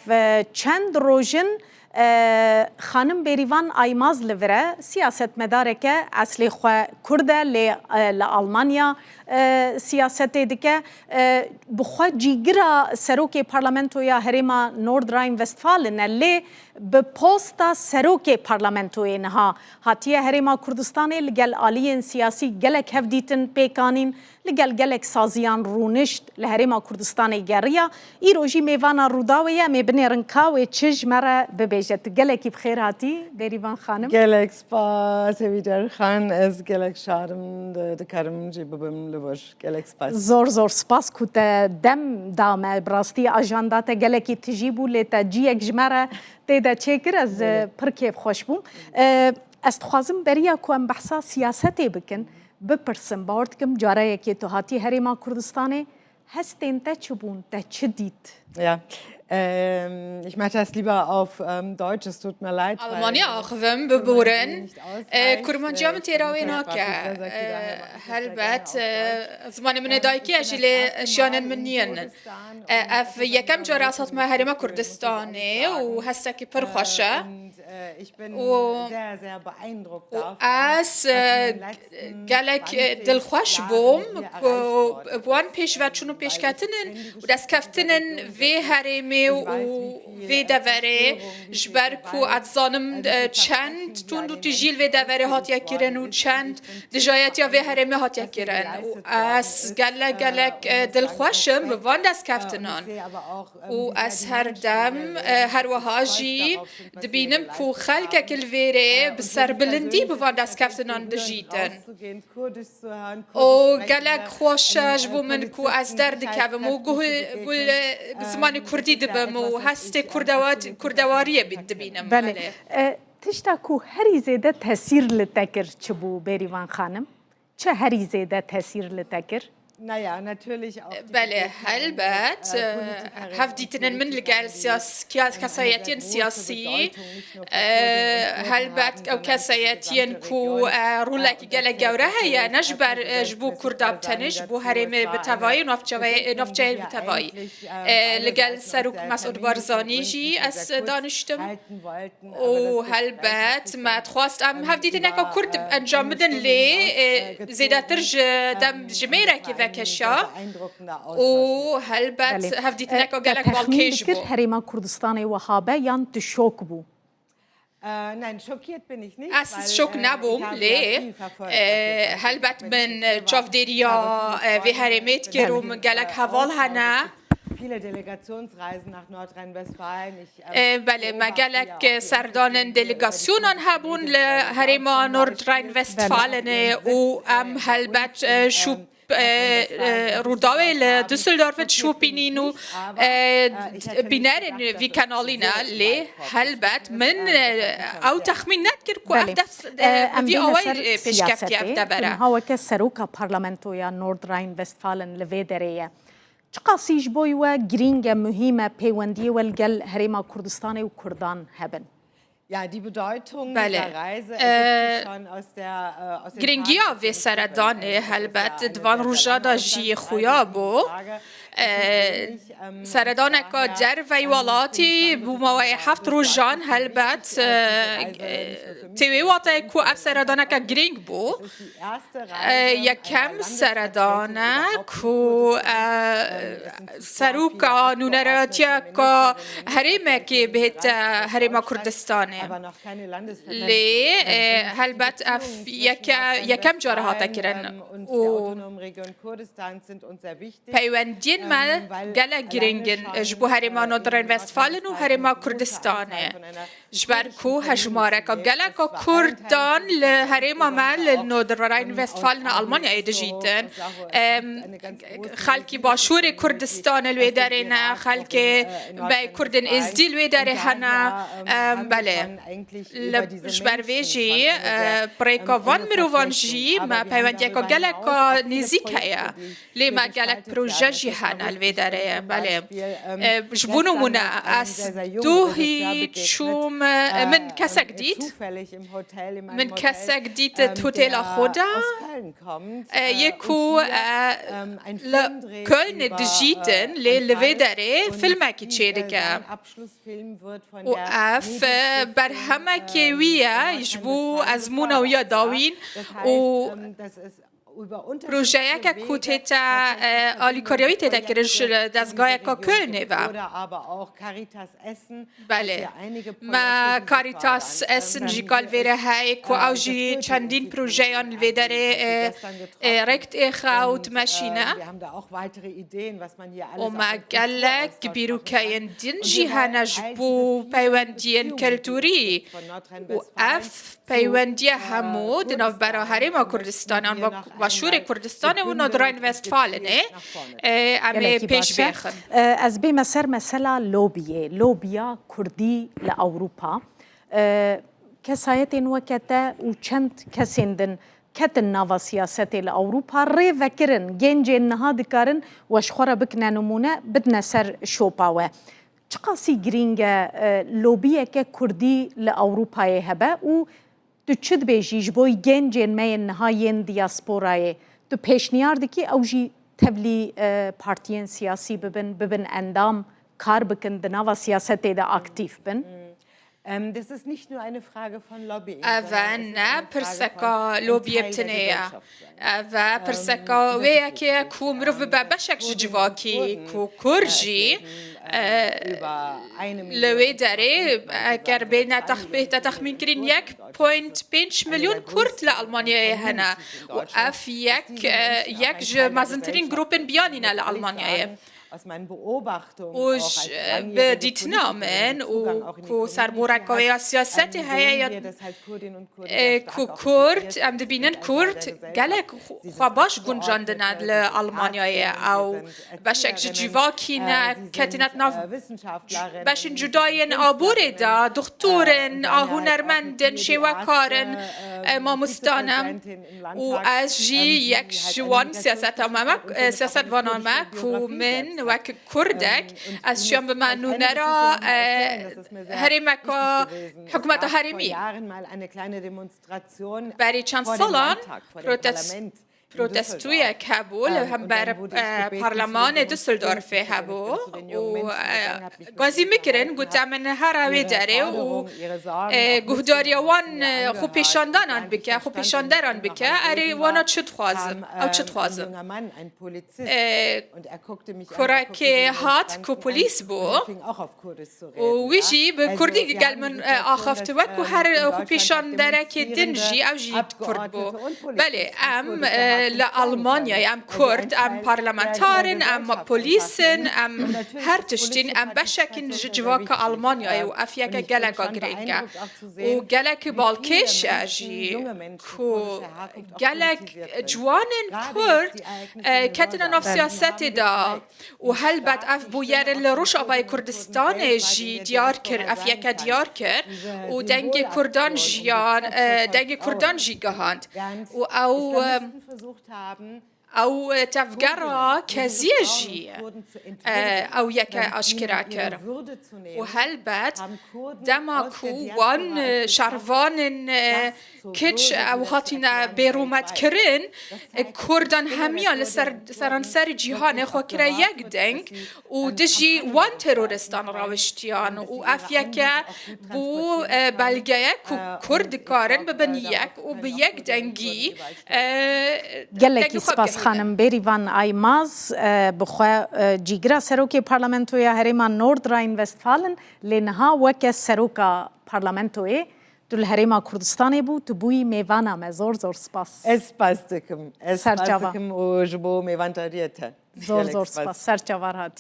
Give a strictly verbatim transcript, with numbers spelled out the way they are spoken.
Ve çend roj in, e, xanim Bêrîvan Aymaz li vir e, siyasetmedareke eslê xwe Kurd e, lê, e, li Almanya, e, siyasetê dike. E, bi xwe cîgira serokê parlamentoya herêma Nordrhein-Westfalen e, lê bi posta serokê parlamentoyê niha hatiye Herêma Kurdistanê, li gel aliyên siyasî gelek hevdîtin pêk anîn, li gel gelek saziyan rûnişt, li Herêma Kurdistanê geriya. Îro jî mêvana Rûdawê ye, em ê binêrin ka wê çi ji me re bibêje. Tu gelekî bi xêr hatî, Bêrîvan Xanim. Gelek spas, Hevî Cerxan. Ez gelek şad im, di-, dikarim jî bibim li vir. Gelek spas. Zor zor spas ku te dem da me. Bi rastî ajanda te gelekî tijî bû, lê te ciyek ji me re tê de çêkir. Ez, Belê. e, pir kêfxweş bûm. E, ez dixwazim beriya ku em behsa siyasetê bikin, bipirsim. Bawer dikim cara yekê tu hatî Herêma Kurdistanê, hestên te çi bûn, te çi dît? Ja. Ähm, ich mache das lieber auf, ähm, Deutsch, es tut mir leid, weil, Almanya axivim, biborin. E, kurmanciya min têra wê nake. E, helbet, e, zimanê min ê dayikê ye jî, lê jiyanên min niyên. E, ev yekem car ez hatime Herêma Kurdistanê û hestekî pir xweş e. Û û ez, e, gelek, e, dilxweş bûm ku bi wan pêşveçûn û pêşketinên û destkeftinin vê herêmê û vê deverê, ji ber ku ez dizanim, e, çend tund û tijî li vê deverê hatiye kirin û çend dijayetiya vê herêmê hatiye kirin. Û ez gelek, gelek, e, dilxweş im bi van destkeftinan. Û ez her dem, e, her wiha jî dibînim ku xelkek li vêrê bi serbilindî bi van destkeftinan dijîtin. Û gelek xweş e ji bo min ku ez derdikevim û guh-, gul, e, zimanê kurdî dibim û hestê kurdewa-, kurdewariyê bi-, dibînim. Belê. Belê. E, tişta ku herî zêde tesîr li te kir çi bû, Bêrîvan Xanim? Çi herî zêde tesîr li te kir? Belê, helbet, e, hevdîtinên min li gel siyas-, kiya-, kesayetiyên siyasî, e, helbet ew kesayetiyên ku, e, rolekî gelek gewre heye, ne ji ber, e, ji bo Kurda bi tenê, ji bo herêmê bi tevayî, navçeyê, navçeyê bi tevayî. E, li gel Serok Mesûd Barzanî jî ez daniştim. Û helbet me dixwest em hevdîtineka kurt encam bidin, lê, e, zêdetir ji dem ji mêrekê vekeşa. Û helbet Belê. hevdîtineka E, gelek te texmîn balkêş dikir bû. Herêma Kurdistanê wiha be yan tu şok bû? Ez şok nebûm, lê, e, helbet min çavdêriya, e, vê herêmê dikir û Belê. min gelek heval hene. E, belê, me gelek, e, serdanên delegasyonan hebûn li herêma Nordrhein-Westfalenê û em helbet, e, şûp, e, e, Rûdawê li Düsseldorfê dişopînîn û, e, bînerên vî kenalî ne, lê helbet min, e, ew texmîn nedikir ku ev Belê. dest, e, E, em vî bêne awayî, ser e, pêşkeftiye siyasetê. ev debere. Tu niha weke seroka parlamentoya Nordrhein-Westfalen li vê derê ye. Çiqasî ji bo we girîng e, muhîm e, peywendiyê we li gel Herêma Kurdistanê û Kurdan hebin? Belê. E, giringiya vê seredanê helbet di van roja de jî xuya bû. E, seredaneka derveyî welatî bû maweyê heft rojan helbet, e, e, tê wê wateyê ku ev seredaneke girîng bû. E, yekem seredan e ku, e, seroka nûnerayetiyeka herêmekê bihête Herêma Kurdistanê. Lê, e, helbet ev yeke-, yekem car hate kirin û peywendiyên me gelek girîng in ji bo Herêma Nordrhein-Westfalen û Herêma Kurdistanê. Ji ber ku hejmareka geleka Kurdan li herêma me li Nordrhein-Westfalen a Almanyayê dijîtin. Em, xelkî Başûrê Kurdistanê li wê derê ne, xelkê me Kurdên Êzdî li wê derê hene. Em, belê. Li, ji ber vê jî, e, bi rêka van mirovan jî me peywendiyeka geleka nêzîk heye. Lê me gelek proje jî hene li vê derê, belê. E, ji bo nimûne, ez dohî çûm Min kesek dît. Min kesek dît di hotela xwe de. Yê ku li Kölnê dijîtin, lê li vê derê filmekî çêdike. Û ev berhemekê wî ye ji bo ezmûna wî ya dawîn û projeyeke ku tête, e, alîkariya wî tête kirin ji dezgayeke Kölnê ve. Belê. Me Caritas Essen jî kal vêre heye ku ew jî çendîn projeyan li vê derê, e, e, rêk dixe û dimeşîne. Û me gelek bîrokeyên din jî hene ji bo peywendiyên kulturî. Û ev peywendiye hemû di navbera Herêma Kurdistanê an Başûrê Kurdistanê û Nordrhein-Westfalenê, e, em ê pêş bêxin. E, ez bême ser mesela lobiyê, lobiya Kurdî li Ewropa. E, kesayetên weke te û çend kesên din ketin nava siyasetê li Ewropa, rê vekirin, gencên niha dikarin we ji xwe re bikine nimûne, bidine ser şopa we. Çiqasî girîng e, e, lobiyeke Kurdî li Ewropayê hebe û tu çi dibêjî ji bo gencên me yên niha yên diyasporayê? Tu pêşniyar dikî ew jî tevlî, e, partiyên siyasî bibin, bibin endam, kar bikin, di nava siyasetê de aktîf bin? Ev ne pirseka lobiyê bi tinê ye. Ev e pirseka wê yekê ye ku mirov bibe beşek ji civakî, ku Kurd jî, e, li wê derê, eger bêne tex-, bêhte texmînkirin, yek point pênc milyon Kurd li Almanyayê hene. Û ev yek, e, yek ji mezintirîn grûpên biyanî ne li Almanyayê. Û ji, bi dîtina min û ku serboreka wê ya siyasetê heye ya, e, ku Kurd, em dibînin Kurd gelek xwe baş guncandine li Almanyayê. Ew beşek ji civakî ne, ketine di nav beşên cuda yên aborê de, dixtor in, a hunermend in, şêwekar in, e, mamosta ne. Û ez jî yek ji wan siyaseta me, me, e, siyasetvana me ku min wek Kurdek, ez şiyam bime nûnera, e, herêmeka hikûmeta herêmî. Berî çend salan protest-, protestûyek hebû li hember, e, parlemanê Düsseldorfê hebû û, e, gazî min kirin, gote min here wê derê û, e, guhdariya wan, e, xwepêşandanan bike, xwepêşanderan bike, erê wana çi dixwazin, ew çi dixwazin. E, kurekê hat ku polîs bû û wî jî bi kurdî gel min, e, axaftiye, wek ku her xwepêşanderekê din jî ew jî kurd bû. Belê, em, e, li Almanyayê, em kurd, em parlamentar in, em polîs in, em her tişt in, em beşek in ji civaka Almanyayê û ev yeke geleka girîng e. Û gelek balkêş e jî ku gelek ciwanên kurd, e, ketine nav siyasetê de. Û helbet ev bûyer li Rojavayê Kurdistanê jî diyar kir, ev yeke diyar kir û dengê kurdan jiyan, e, dengê kurdan jî gihand. Û ew, e, ew tevgera keziyê jî, e, ew yeke aşkera kir. Û helbet dema ku wan, e, şervanên, e, kiç ew hatine bêrûmetkirin, kurdan hemiya li ser, seranserî cîhanê xwe kire yek deng û dijî wan terorîstan rawiştiyan û ev yeke bû, e, belgeyek ku kurd dikarin bibin yek û bi yek dengî, e, Gelekî spas xanim Bêrîvan Aymaz, e, bi xwe, e, cîgira serokê Parlamentoya Herêma Nordrhein-Westfalen, lê niha weke seroka Parlamentoyê, Tu li Herêma Kurdistanê bû, tu bûyî mêvana me. Zor zor spas. Ez spas dikim. Ez spas dikim û ji bo mêvandariya te. Zor zor spas. Ser çavar hatî.